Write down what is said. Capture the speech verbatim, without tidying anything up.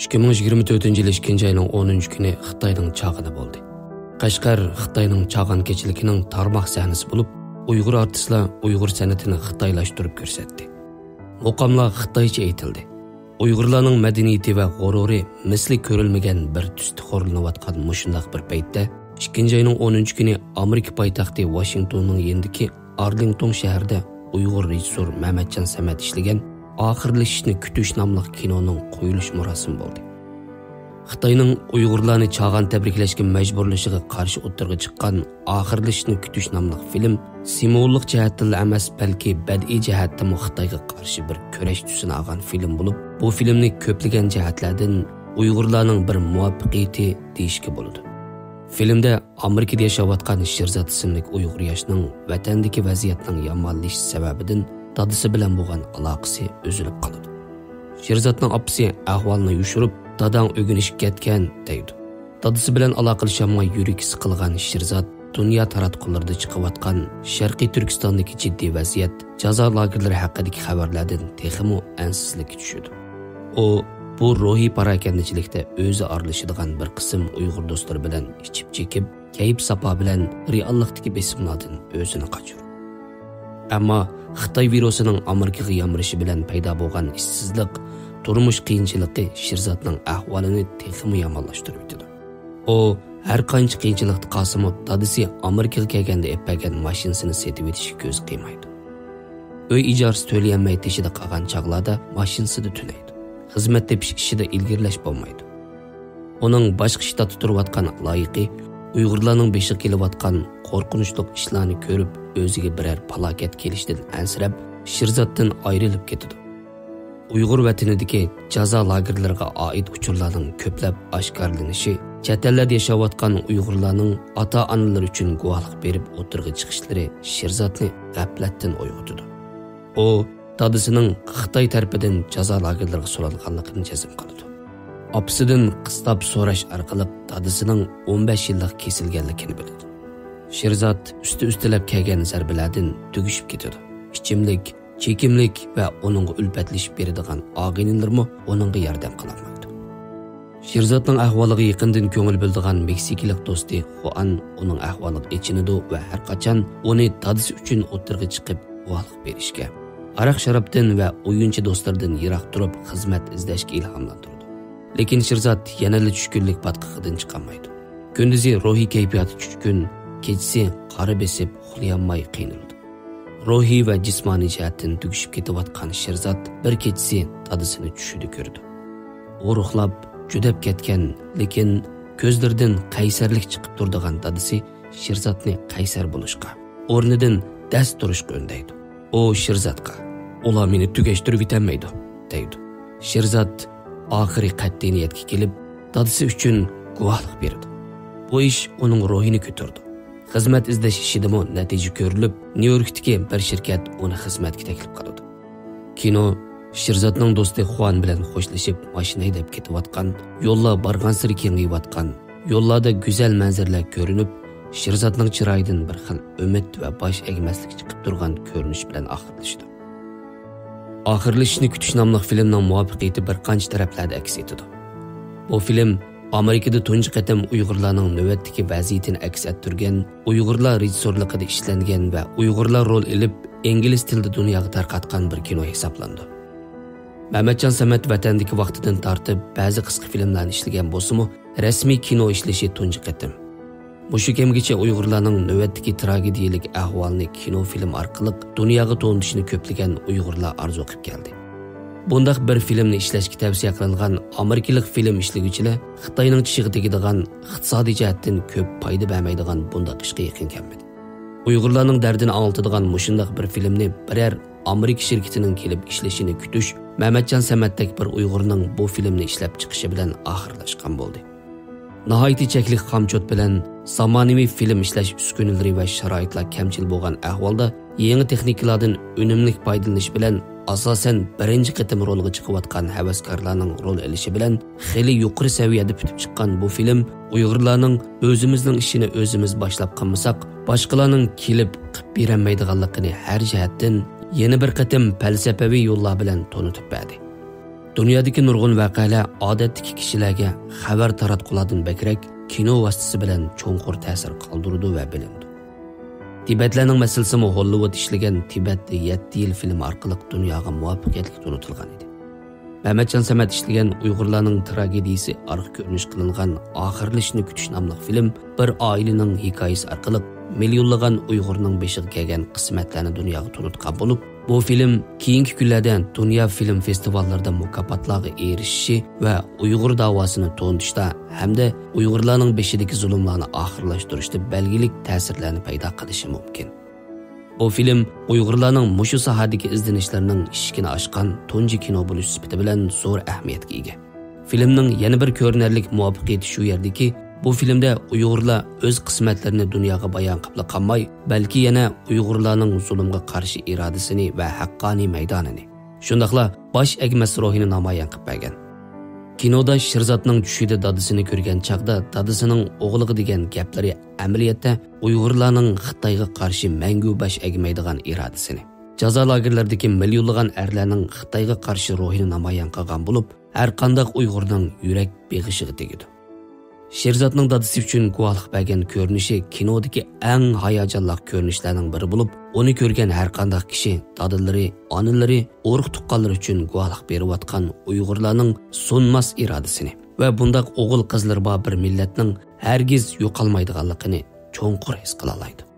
ئىككى مىڭ يىگىرمە تۆتىنچى يىل ئىككىنچى ئاينىڭ ئونىنچى كۈنى خىتاينىڭ چاغىنى بولدى. قەشقەر خىتاينىڭ چاغان كېچىلىكىنىڭ تارماق سەھنىسى بولۇپ، ئۇيغۇر ئارتىسلار ئۇيغۇر سەنئىتىنى خىتايلاشتۇرۇپ كۆرسەتتى. مۇقاملار خىتايچە ئېيتىلدى. ئۇيغۇرلارنىڭ مەدەنىيىتى ۋە غۇرۇرى مىسلى كۆرۈلمىگەن بىر تۈستە خورلىنىۋاتقان مۇشۇنداق بىر پەيتتە، ئىككىنچى ئاينىڭ ئونىنچى كۈنى ئامېرىكا پايتەختى ۋاشىنگتوننىڭ يېنىدىكى ئارلىڭتون شەھىرىدە ئۇيغۇر رېژىسسور مەمەتجان سەمەت ئىشلىگەن ئاخىرلىشىشنى كۈتۈش ناملىق كىنونىڭ قويۇلۇش مۇراسىمى بولدى. خىتاينىڭ ئۇيغۇرلارنى چاغان تەبرىكلەشكە مەجبۇرلىشىغا قارشى ئوتتۇرىغا چىققان ئاخىرلىشىشنى كۈتۈش ناملىق فىلىم سىمۋوللۇق جەھەتتىنلا ئەمەس، بەلكى بەدىئىي جەھەتتىمۇ خىتايغا قارشى بىر كۈرەش تۈسىنى ئالغان فىلىم بولۇپ، بۇ فىلىمنى كۆپلىگەن جەھەتلەردىن ئۇيغۇرلارنىڭ بىر مۇۋەپپەقىيىتى دېيىشكە بولىدۇ. فىلىمدە ئامېرىكىدا ياشاۋاتقان شىرزات ئىسىملىك ئۇيغۇر ياشنىڭ ۋەتەندىكى ۋەزىيەتنىڭ يامانلىشىشى سەۋەبىدىن دادىسى بىلەن بولغان ئالاقىسى ئۈزۈلۈپ قالىدۇ. شىرزاتنىڭ ئاپىسى ئەھۋالنى يوشۇرۇپ، «داداڭ ئۆگىنىشكە كەتكەن» دەيدۇ. دادىسى بىلەن ئالاقىلىشالماي يۈرىكى سىقىلغان شىرزات دۇنيا تاراتقۇلىرىدا چىقىۋاتقان شەرقىي تۈركىستاندىكى جىددىي ۋەزىيەت، جازا لاگېرلىرى ھەققىدىكى خەۋەرلەردىن تېخىمۇ ئەنسىزلىككە چۈشىدۇ. ئۇ بۇ روھىي پاراكەندىچىلىكتە ئۆزى ئارىلىشىدىغان بىر قىسىم ئۇيغۇر دوستلىرى بىلەن ئىچىپ چېكىپ، كەيپ ساپا بىلەن رېئاللىقتىكى بېسىملاردىن ئۆزىنى قاچۇرىدۇ. ئەمما خىتاي ۋىرۇسىنىڭ ئامېرىكىغا يامرىشى بىلەن پەيدا بولغان ئىشسىزلىق، تۇرمۇش قىيىنچىلىقى شىرزاتنىڭ ئەھۋالىنى تېخىمۇ يامانلاشتۇرۇۋېتىدۇ. ئۇ ھەر قانچە قىيىنچىلىقتا قالسىمۇ، دادىسى ئامېرىكىغا كەلگەندە ئېلىپ بەرگەن ماشىنىسىنى سېتىۋېتىشكە كۆزى قىيمايدۇ. ئۆي ئىجارىسى تۆلىيەلمەي تېشىدا قالغان چاغلاردا ماشىنىسىدا تۈنەيدۇ. خىزمەت تېپىش ئىشىدا ئىلگىرىلەش بولمايدۇ. ئۇنىڭ باشقا شتاتتا تۇرۇۋاتقان لايىقى ئۇيغۇرلارنىڭ بېشىغا كېلىۋاتقان قورقۇنچلۇق ئىشلارنى كۆرۈپ، ئۆزىگە بىرەر پالاكەت كېلىشىدىن ئەنسىرەپ، شىرزاتتىن ئايرىلىپ كېتىدۇ. ئۇيغۇر ۋەتىنىدىكى جازا لاگېرلىرىغا ئائىت ئۇچۇرلارنىڭ كۆپلەپ ئاشكارىلىنىشى، چەت ئەللەردە ياشاۋاتقان ئۇيغۇرلارنىڭ ئاتا-ئانىلىرى ئۈچۈن گۇۋاھلىق بېرىپ ئوتتۇرىغا چىقىشلىرى شىرزاتنى غەپلەتتىن ئويغىتىدۇ. ئۇ دادىسىنىڭ خىتاي تەرىپىدىن جازا لاگېرلىرىغا سولانغانلىقىنى جەزم قىلىدۇ. ئاپىسىدىن قىستاپ سوراش ئارقىلىق دادىسىنىڭ ئون بەش يىللىق كېسىلگەنلىكىنى بىلىدۇ. شىرزات ئۈستى-ئۈستىلەپ كەلگەن زەربىلەردىن تۈگىشىپ كېتىدۇ. ئىچىملىك، چېكىملىك ۋە ئۇنىڭغا ئۈلپەتلىشىپ بېرىدىغان ئاغىنىلىرىمۇ ئۇنىڭغا ياردەم قىلالمايدۇ. شىرزاتنىڭ ئەھۋالىغا يېقىندىن كۆڭۈل بۆلىدىغان مېكسىكىلىق دوستى خۇئان ئۇنىڭ ئەھۋالىغا ئېچىنىدۇ ۋە ھەرقاچان ئۇنى دادىسى ئۈچۈن ئوتتۇرىغا چىقىپ گۇۋاھلىق بېرىشكە، ھاراق-شارابتىن ۋە ئويۇنچى دوستلىرىدىن يىراق تۇرۇپ خىزمەت ئىزدەشكە ئىلھاملاندۇرىدۇ. لېكىن شىرزات يەنىلا چۈشكۈنلۈك پاتقىقىدىن چىقالمايدۇ. كۈندۈزى روھىي كەيپىياتى چۈشكۈن، كېچىسى قارا بېسىپ ئۇخلىيالماي قىينىلىدۇ. روھىي ۋە جىسمانىي جەھەتتىن تۈگىشىپ كېتىۋاتقان شىرزات بىر كېچىسى دادىسىنى چۈشىدە كۆرىدۇ. ئورۇقلاپ، جۈدەپ كەتكەن، لېكىن كۆزلىرىدىن قەيسەرلىك چىقىپ تۇرىدىغان دادىسى شىرزاتنى قەيسەر بولۇشقا، ئورنىدىن دەس تۇرۇشقا ئۈندەيدۇ. ئۇ شىرزاتقا، «ئۇلار مېنى تۈگەشتۈرۈۋېتەلمەيدۇ» دەيدۇ. شىرزات ئاخىرى قەتئىي نىيەتكە كېلىپ، دادىسى ئۈچۈن گۇۋاھلىق بېرىدۇ. بۇ ئىش ئۇنىڭ روھىنى كۆتۈرىدۇ. خىزمەت ئىزدەش ئىشىدىمۇ نەتىجە كۆرۈلۈپ، نيۇ يوركتىكى بىر شىركەت ئۇنى خىزمەتكە تەكلىپ قىلىدۇ. كىنو شىرزاتنىڭ دوستى خۇان بىلەن خوشلىشىپ، ماشىنا ھەيدەپ كېتىۋاتقان، يوللار بارغانسېرى كېڭىيىۋاتقان، يوللاردا گۈزەل مەنزىرىلەر كۆرۈنۈپ، شىرزاتنىڭ چىرايىدىن بىر خىل ئۈمىد ۋە باش ئەگمەسلىك چىقىپ تۇرغان كۆرۈنۈش بىلەن ئاخىرلىشىدۇ. ئاخىرلىشىشنى كۈتۈش ناملىق فىلىمنىڭ مۇۋەپپەقىيىتى بىر قانچە تەرەپلەردە ئەكس ئېتىدۇ. بۇ فىلىم ئامېرىكىدا تۇنجى قېتىم ئۇيغۇرلارنىڭ نۆۋەتتىكى ۋەزىيىتىنى ئەكس ئەتتۈرگەن، ئۇيغۇرلار رېژىسسورلۇقىدا ئىشلەنگەن ۋە ئۇيغۇرلار رول ئېلىپ، ئىنگلىز تىلىدا دۇنياغا تارقاتقان بىر كىنو ھېسابلىنىدۇ. مەمەتجان سەمەت ۋەتەندىكى ۋاقتىدىن تارتىپ بەزى قىسقا فىلىملارنى ئىشلىگەن بولسىمۇ، رەسمىي كىنو ئىشلىشى تۇنجى قېتىم. مۇشۇ كەمگىچە ئۇيغۇرلارنىڭ نۆۋەتتىكى تراگېدىيەلىك ئەھۋالىنى كىنو فىلىم ئارقىلىق دۇنياغا تونۇتۇشنى كۆپلىگەن ئۇيغۇرلار ئارزۇ قىلىپ كەلدى. بۇنداق بىر فىلىمنى ئىشلەشكە تەۋسىيە قىلىنغان ئامېرىكىلىق فىلىم ئىشلىگۈچىلەر خىتاينىڭ چىشىغا تېگىدىغان، ئىقتىسادىي جەھەتتىن كۆپ پايدا بەرمەيدىغان بۇنداق ئىشقا يېقىن كەلمىدى. ئۇيغۇرلارنىڭ دەردىنى ئاڭلىتىدىغان مۇشۇنداق بىر فىلىمنى بىرەر ئامېرىكا شىركىتىنىڭ كېلىپ ئىشلىشىنى كۈتۈش مەمەتجان سەمەتتەك بىر ئۇيغۇرنىڭ بۇ فىلىمنى ئىشلەپ چىقىشى بىلەن ئاخىرلاشقان بولدى. ناھايىتى چەكلىك خامچوت بىلەن زامانىۋى فىلىم ئىشلەش ئۈسكۈنىلىرى ۋە شارائىتلار كەمچىل بولغان ئەھۋالدا، يېڭى تېخنىكىلاردىن ئۈنۈملۈك پايدىلىنىش بىلەن، ئاساسەن، بىرىنچى قېتىم رولغا چىقىۋاتقان ھەۋەسكارلارنىڭ رول ئېلىشى بىلەن خېلى يۇقىرى سەۋىيەدە پۈتۈپ چىققان بۇ فىلىم ئۇيغۇرلارنىڭ ئۆزىمىزنىڭ ئىشىنى ئۆزىمىز باشلاپ قىلمىساق، باشقىلارنىڭ كېلىپ قىپ بېرەلمەيدىغانلىقىنى ھەر جەھەتتىن يەنە بىر قېتىم پەلسەپىۋى يوللار بىلەن تونۇتۇپ بەردى. دۇنيادىكى نۇرغۇن ۋەقەلەر ئادەتتىكى كىشىلەرگە خەۋەر تاراتقۇلاردىن بەكرەك كىنو ۋاسىتىسى بىلەن چوڭقۇر تەسىر قالدۇرىدۇ ۋە بىلىنىدۇ. تىبەتلەرنىڭ مەسىلىسىمۇ ھوللىۋۇد ئىشلىگەن تىبەتتە يەتتە يىل فىلىمى ئارقىلىق دۇنياغا مۇۋەپپەقىيەتلىك تونۇتۇلغان ئىدى. مەمەتجان سەمەت ئىشلىگەن ئۇيغۇرلارنىڭ تراگېدىيىسى ئارقا كۆرۈنۈش قىلىنغان ئاخىرلىشىشنى كۈتۈش ناملىق فىلىم بىر ئائىلىنىڭ ھېكايىسى ئارقىلىق مىليونلىغان ئۇيغۇرنىڭ بېشىغا كەلگەن قىسمەتلەرنى دۇنياغا تونۇتقان بولۇپ، بۇ فىلىم كېيىنكى كۈنلەردە دۇنيا فىلىم فېستىۋاللىرىدا مۇكاپاتلارغا ئېرىشىشى ۋە ئۇيغۇر داۋاسىنى تونۇتۇشتا ھەمدە ئۇيغۇرلارنىڭ بېشىدىكى زۇلۇملارنى ئاخىرلاشتۇرۇشتا بەلگىلىك تەسىرلەرنى پەيدا قىلىشى مۇمكىن. بۇ فىلىم ئۇيغۇرلارنىڭ مۇشۇ ساھەدىكى ئىزدىنىشلىرىنىڭ ئىشىكىنى ئاچقان تۇنجى كىنو بولۇش سۈپىتى بىلەن زور ئەھمىيەتكە ئىگە. فىلىمنىڭ يەنە بىر كۆرۈنەرلىك مۇۋەپپەقىيىتى شۇ يەردىكى، بۇ فىلىمدە ئۇيغۇرلار ئۆز قىسمەتلىرىنى دۇنياغا بايان قىلىپلا قالماي، بەلكى يەنە ئۇيغۇرلارنىڭ زۇلۇمغا قارشى ئىرادىسىنى ۋە ھەققانىي مەيدانىنى، شۇنداقلا باش ئەگمەس روھىنى نامايان قىلىپ بەرگەن. كىنودا شىرزاتنىڭ چۈشىدە دادىسىنى كۆرگەن چاغدا دادىسىنىڭ ئوغلىغا دېگەن گەپلىرى ئەمەلىيەتتە ئۇيغۇرلارنىڭ خىتايغا قارشى مەڭگۈ باش ئەگمەيدىغان ئىرادىسىنى، جازا لاگېرلىرىدىكى مىليونلىغان ئەرلەرنىڭ خىتايغا قارشى روھىنى نامايان قىلغان بولۇپ، ھەرقانداق ئۇيغۇرنىڭ يۈرەك بېغىشىغا تېگىدۇ. شىرزاتنىڭ دادىسى ئۈچۈن گۇۋاھلىق بەرگەن كۆرۈنۈشى كىنودىكى ئەڭ ھاياجانلىق كۆرۈنۈشلەرنىڭ بىرى بولۇپ، ئۇنى كۆرگەن ھەرقانداق كىشى دادىلىرى، ئانىلىرى، ئۇرۇق تۇغقانلىرى ئۈچۈن گۇۋاھلىق بېرىۋاتقان ئۇيغۇرلارنىڭ سۇنماس ئىرادىسىنى ۋە بۇنداق ئوغۇل قىزلىرى بار بىر مىللەتنىڭ ھەرگىز يوقالمايدىغانلىقىنى چوڭقۇر ھېس قىلالايدۇ.